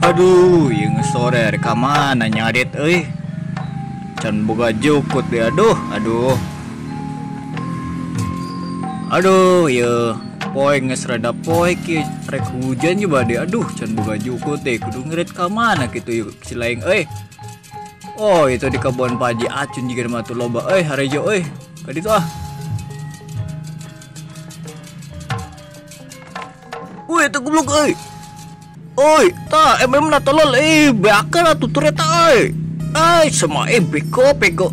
Aduh, ieu geus sore rek ka mana nyarit euy. Can boga jukut deh, aduh, aduh. Aduh, ieu poe geus rada poe kieu rek hujan juga deh. Aduh, can boga jukut deh, kudu ngirit ka mana kitu ieu si laing euy. Oh, itu di kebun Pak Haji Acun jiga mah tuh loba euy, harejo euy. Ka ditu ah. Wih, itu goblok euy. Oi, ta MM na tolol beakeun atuh tur eta euy. Euy, sama beko pego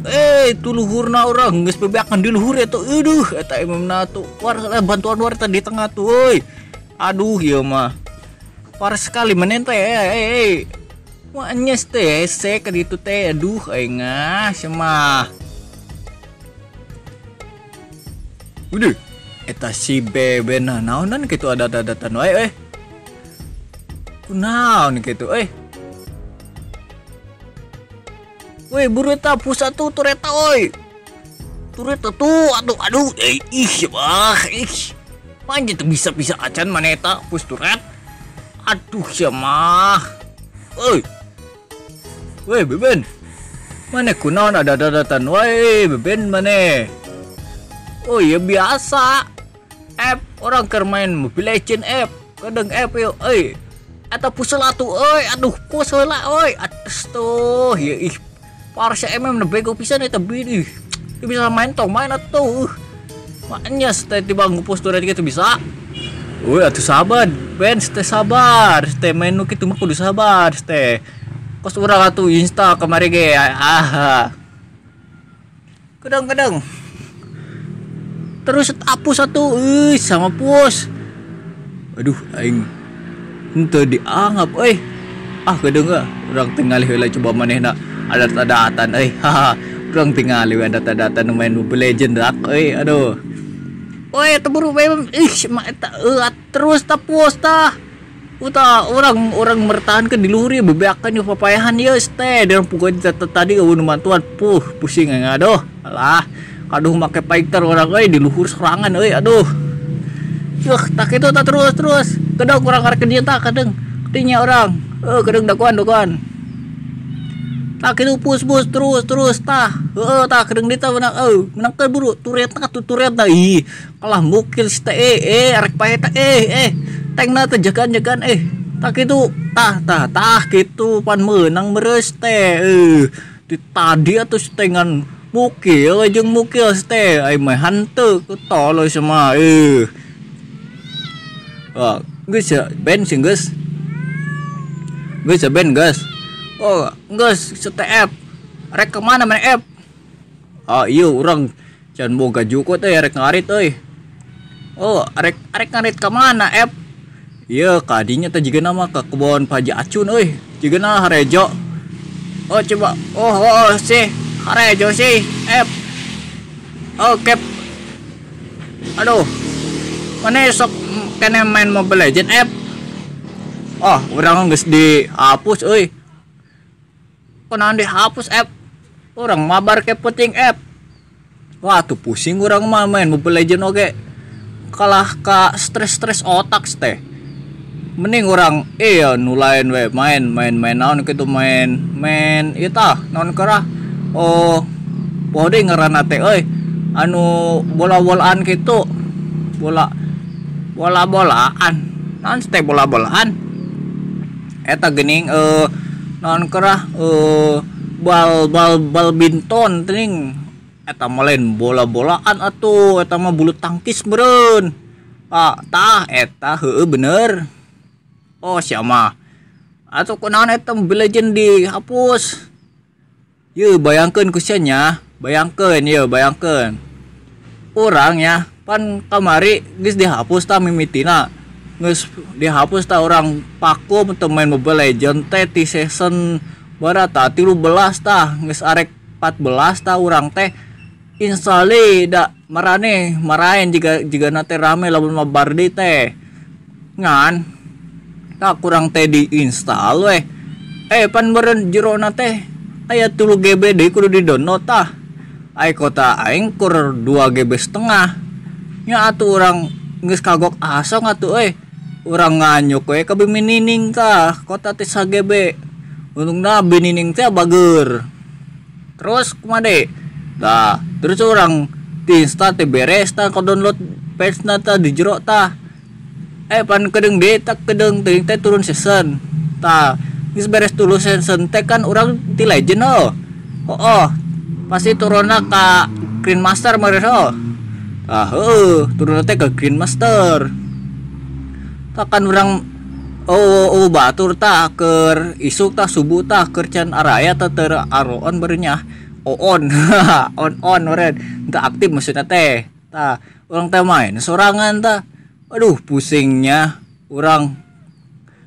tu luhurna urang geus bebeakan di luhur eta. Aduh, eta MM na tuh war bantuan war eta di tengah tuh euy. Aduh, ieu mah. Parah sekali menen teh Wah, nyes teh hese ka ditu teh. Aduh, aing ah sia. Udah, eta si Beben naonan kitu adat-adatan wae euy. Kunaon gitu Woi, buru eta pusat tuh tureta oi. Tureta tuh aduh aduh ih bah ih. Panjang tuh bisa-bisa acan mana eta pus turet. Aduh sia mah. Oi. Woi, Beben. Mana kunaon ada-adatan wae Beben mana? Oh iya biasa. App orang keur main Mobile Legends app. Kadang app yo euy. Eta pusel atuh euy, aduh pusel lah euy. Atus tuh, ya ih. Parah MM na bego pisan eta ih. Teu bisa main tong main atuh. Makanya teh tiba ngupus turret gitu bisa. Euy atuh sabar, Ben teh sabar, teh main nu kitu mah kudu sabar teh. Kos urang atuh insta kamari ge ah. Kadang-kadang terus hapus atuh euy sama pus. Aduh aing henteu dianggap euy. Ah kedeung ah urang tingali heula coba manehna adat-adatan euy. Haha, urang tingali we adat-adatan nu main Mobile Legends dak euy. Aduh. Oi, teu buru bae ih mah eta terus ta puas tah. Uta urang mertahankeun di luhur ieu bebeakan ieu papayahan ieu teh dan puguh tadi eueuh nu mantuan puh pusing aing aduh. Alah, kaduh make fighter urang euy di luhur sorangan euy aduh. Yuh, tak itu tak terus terus. Kadang kurang karek dia tak kadang. Ketinya orang. Kadang dakuan. Tak itu pus pus terus terus tah. Heeh tah kadang dita menang menangkeun buru tureta tuh tureta ih. Kalah mukil si teh rek pae teh tengna teh jagaan-jagaan Tak itu tah tah tah kitu pan meunang mereus teh. Di tadi atuh setengan mukil jeung mukil teh ai mah hanteu tolol sama Oh, geus ya, Ben sih geus. Geus ya Ben geus. Oh, geus STF. Rek ke mana mana F? Ah, iya urang can boga jukut euy rek ngarit euy. Oh, rek rek ngarit ka mana F? Iya, kadinya teh jiga nama ke kebon Pak Haji Acun euy. Jigana harejo. Oh, coba. Oh, oh, oh sih. Harejo sih F. Oh, kep. Aduh. Mana sok kene main Mobile Legends app. Oh, urang geus dihapus euy. Kunaon dihapus app? Urang mabar ke penting app. Wah, tuh pusing urang mah main Mobile Legends oge. Kalah ka stres-stres otak teh. Mending urang iya nu lain we main main main naon kitu main main ieu tah naon kerah. Oh, poho deui ngaranna teh euy. Anu bola-bolaan kitu. Bola bola-bolaan naon teh bola-bolaan eta geuning naon kerah bal bal bal binton teuing eta mah lain bola-bolaan atuh eta mah bulu tangkis meureun ah tah eta heueuh bener oh sia mah atuh kunaon eta Mobile Legends dihapus yeuh bayangkeun ku sia nya bayangkeun yeuh bayangkeun urang ya pan kamari geus dihapus tah mimitina geus dihapus tah urang pakum teu main Mobile Legends teh ti season barata 13 tah geus arek 14 tah urang teh install da marane maraen jiga jigana teh rame lamun mah bardi teh ngan tah kurang teh diinstal weh pan meureun jerona teh aya 3 GB deui kudu di-download tah ai kota aing kur 2 GB setengah. Nya atuh urang geus kagok asong atuh euy. Urang nganyuk we ka Bumi Nining tah, kota teh sagebe. Untungna Bumi Nining teh bager. Terus kumaha deui? Tah, terus urang ti insta teh beres tah ka download page-na tah di jero tah. Pan kedeung deui tah kedeung teuing teh turun season. Tah, geus beres turun season teh kan urang ti legend heuh. Heuh. Pasti turunna ka Green Master meureun heuh. Tah heuh, turunna teh ka Green Master. Tah kan urang oh batur tah keur isuk tah subuh tah keur can araya tah teu aroon beureun nya. On on meureun teu aktif maksudna teh. Tah urang teh main sorangan tah. Aduh pusingnya urang.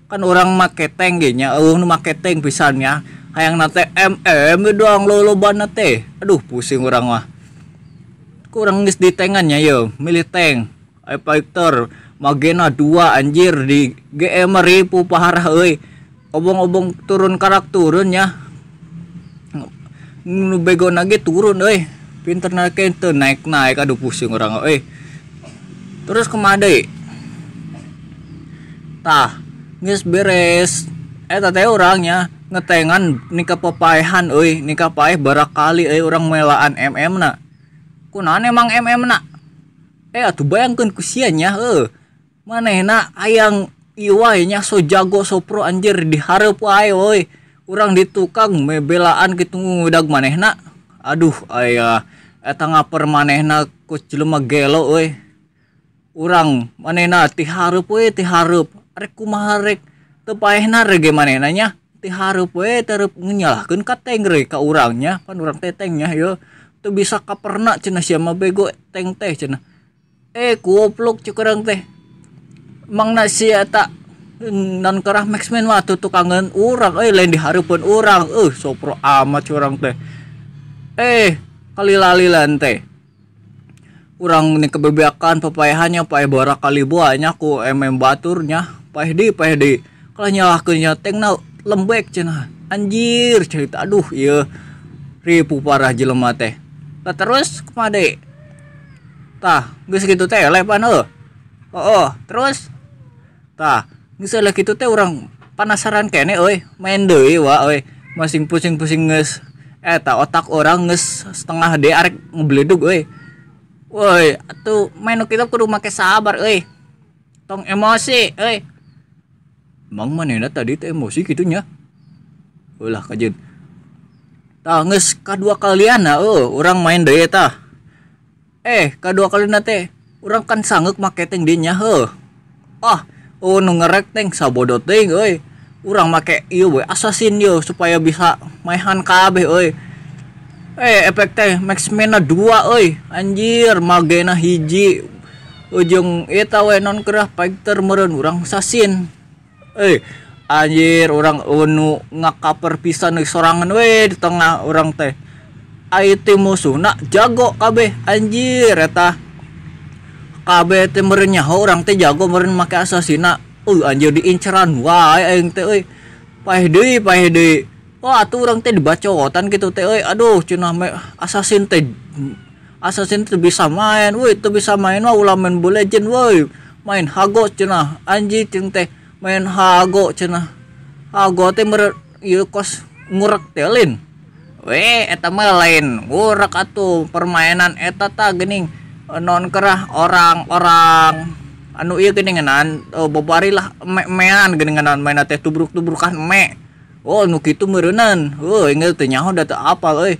Kan urang make tank ge nya, eueuh nu make tank pisan nya. Hayangna teh MM doang lolobana teh. Aduh pusing urang mah. Kurang geus di tangan nya ye, milih tank. Aya fighter magena 2 anjir di GM ripu paharah euy. Obong-obong turun karak turun nya. Nu bego na ge turun euy. Pinterna ke teu naik-naik, aduh pusing urang euy. Terus kumaha deui? Tah, geus beres. Eta teh urang nya ngetengan nikah papaehan euy, nikah paeh barakali euy urang melaan MM na. Kunaon emang MM na? Atuh bayangkeun ku sia nya heuh. Manehna hayang ieu wae nya so jago so pro anjir dihareup wae euy. Urang di tukang mebelaan kitu ngudag manehna. Aduh aya eta ngaper manehna ku jelema gelo euy. Urang manehna ti hareup we ti hareup. Rek kumaha rek teu paehna rege manehna nya. Ti hareup we teu nyalahkeun ka tank re ka urang nya. Pan urang teh tank nya ieu. Teu bisa kaperna cenah sia mah bego tank teh cenah. Goblok cek urang teh. Mangna sia eta non kerah maxman mah atuh tukangeun urang euy lain dihareupeun urang. Sopro amat curang teh. Kalila-lilan teh. Urang ni kebebeakan papaehannya paeh barak kali buahnya ku MM baturnya paeh deui paeh deui. Kalah nyalahkeun nya tengna lembek cenah. Anjir cerita aduh ieu ripu parah jelema teh. Lah terus kumaha deui? Tah geus kitu teh eleh pan heuh. Heuh, terus tah geus eleh kitu teh urang penasaran keneh euy, main deui wa euy. Masing pusing-pusing geus eta otak orang geus setengah deui arek ngebledug euy. Woi, atuh main nu kitu kudu make sabar euy. Tong emosi euy. Mang manehna tadi teh emosi kitu nya. Ulah kajeun. Tah geus kadua kaliana euy, urang main deui tah. Kadua kalina teh urang kan sanggeuk make tank dieu nya heuh. Ah, oh nu ngerek tank sabodo teuing euy. Urang make ieu we assassin ieu supaya bisa maehan kabeh euy. Efek teh maxmena 2 euy. Anjir, magena hiji. Ujung eta we non kerah fighter meureun urang assassin. Anjir urang nu ngakaper pisan euy sorangan we di tengah urang teh. Ai teh musuhna jago kabeh anjir eta. Kabeh teh meureun nyaho urang teh jago meureun make asasina. Anjir diinceran wae aing teh euy. Paeh deui paeh deui. Wah atuh urang teh dibacotan kitu teh euy. Aduh cenah me assassin teh assassin teh bisa main woi, teu bisa main mah ulah main Mobile Legend woi. Main hago cenah anjir jeung teh main hago cenah. Hago teh meureun ieu kos ngurek teh lin. Weh eta mah lain ngurek atuh permainan eta tah geuning non kerah orang-orang anu ieu geuningan bobari lah me-mean geuningan main teh tubruk-tubrukan me. Oh nu kitu meureunan. Heuh enggeus teu nyaho da teu apal euy.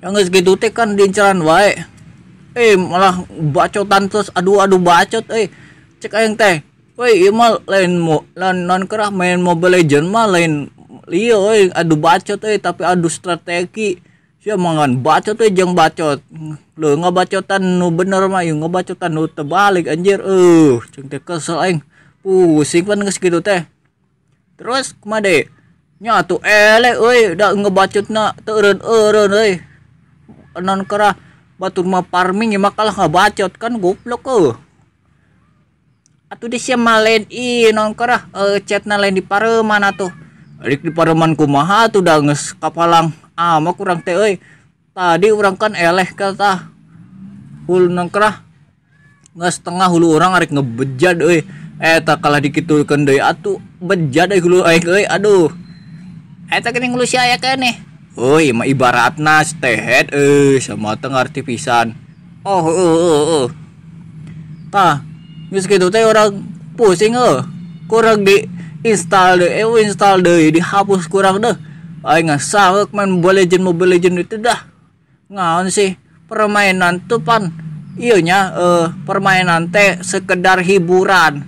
Yang geus kitu teh kan diinceran wae. Malah bacotan terus adu-adu bacot euy. Cek aing teh. Woi ieu mah lain mo lain non kerah main Mobile Legend mah lain ieu euy adu bacot euy tapi adu strategi. Sia mangan bacot euy jeung bacot. Leuh ngabacotan nu bener mah ieu ngabacotan nu terbalik anjir. Jeung teh kesel aing. Pusing pan geus kitu teh. Terus kumaha deui? Nya atuh eleh euy da ngebacotna teu eureun-eureun euy. Non kerah batur mah farming mah kalah ngabacot kan goblok euy. Atuh di sia mah lain ieu non kerah chatna lain di pareman atuh. Rek di pareman kumaha atuh da geus kapalang amak urang teh euy. Tadi urang kan eleh ka tah. Hul non kerah Geus tengah hulu urang arek ngebejad euy. Eta kalah dikitulkeun deui atuh bejad euy hulu aing euy aduh. Eta geuning hulu sia aya keneh. Euy mah ibaratna stehet euy sama teu ngarti pisan. Oh heueuh heueuh. Tah geus kitu teh urang pusing euy. Kurang di install deui, install deui dihapus kurang deh. Aing ngasawek main Mobile Legend Mobile Legend itu dah. Ngaon sih permainan tuh pan ieu nya permainan teh sekedar hiburan.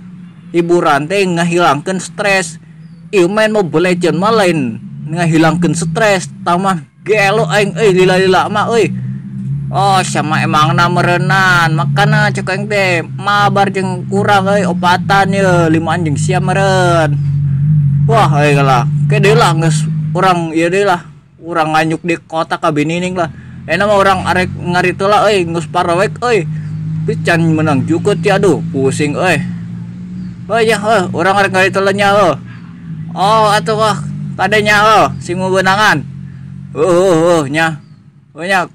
Hiburan teh ngahilangkeun stres. Ieu main Mobile Legend mah lain ngahilangkeun stres, tamah gelo aing euy lila-lila mah euy. Oh sama emangna meureunan, makana cek aing teh mabar jeung kurang euy opatan ye limaan jeung sia meureun. Wah aing lah, ke deui lah geus urang ieu deui lah. Urang nganyuk di kota ka binining lah. Enak mah urang arek ngaritu lah euy geus parawek euy. Can menang jukut ya aduh pusing euy. Oh ya euy urang arek ngaritu lah nya euy. Oh atuh wah kadenya euy sing meunangan. Nya. Oh nya.